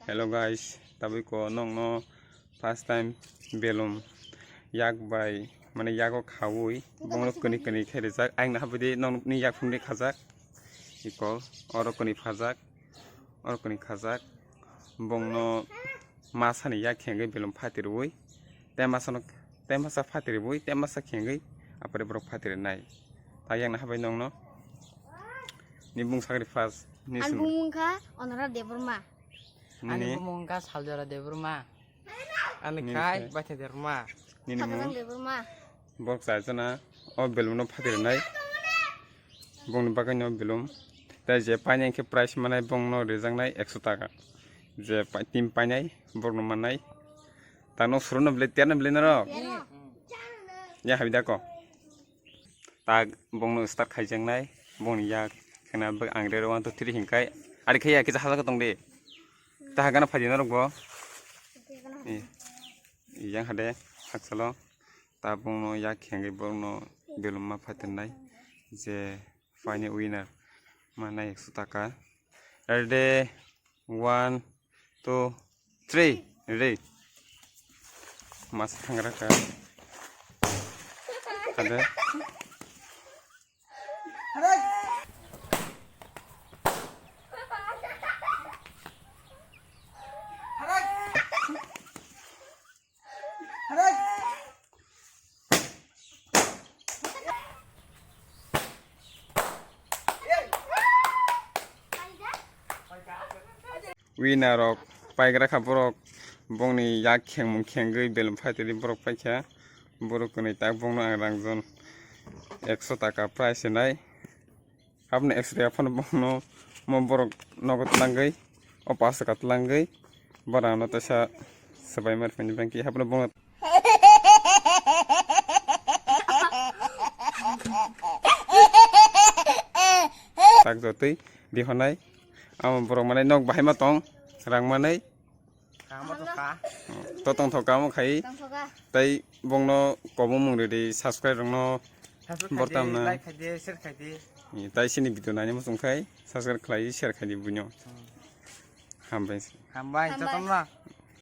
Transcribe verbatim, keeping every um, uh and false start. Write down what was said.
Hello guys, tabui ko nongno first time belum yak bai mane yago khaui bongno kani kani khe rijak. Ang na habidi nongni yak phungni khajak. Iko oro kani khajak, oro kani khajak. Bongno masani yak khengwi belum phatirwi. Te masano, te masa phatirwi, te masa khengwi apore borok phatirinai. Ta yang na habai nongno. Ni bung sakri first ni Ani sum. Bung wngkha Onora Debbarma. Ani nini bumung wngkha Saljora Debbarma. Ani nini khai khai. Baitha Debbarma. Nini mung. Debbarma. Borok chaijana o belum no phakirinai. Bongni bagwi no belum. Tai je painai khe price manai bongno rijaknai ekso taka. Je pa-, team painai borokno mannai. Tano surono bele, terno bele naro. Terno. Ya habi dako. Tak bongno start khaijaknai, bongni yak khena bak ang rero one two three hinkai. Ari khaya kisa hajak tong de. Ta hagana phadi norok bo. I, yang hade haksalo. Ta bongno yak khengwi bongno belum ma phatirnai. Je final winner manai ekso taka. Ready, one, two, three, ready. Mas thangra ka. Ada. Winner rok paigra kha borok, bongni yak khengmung khengwi belum phaitwi borok paikha, borok kwnwi tak bongno ang rang jon ekso taka prize hinai. Aboni ekso taka phano bono mo borok nogo twlangwi, o pash taka twlangwi, borok ano teisa swbai ma rwphani bangkhe haphano bono. Tak jotwi rihornai, amo borok mane nok bahai ma tong, rang manwi. Kaham tongkha. To tongthok kaham khai. Tongthok kha. Tai bongno kobong mung rwdi, subscribe rokno. Subscribe bortam khaidi, na. Like khaidi, share khaidi. Ni tai sini video nani muchung khai, subscribe khlai, share khaidi buino. Hmm. Hambai. Hambai, hambai. Jotono.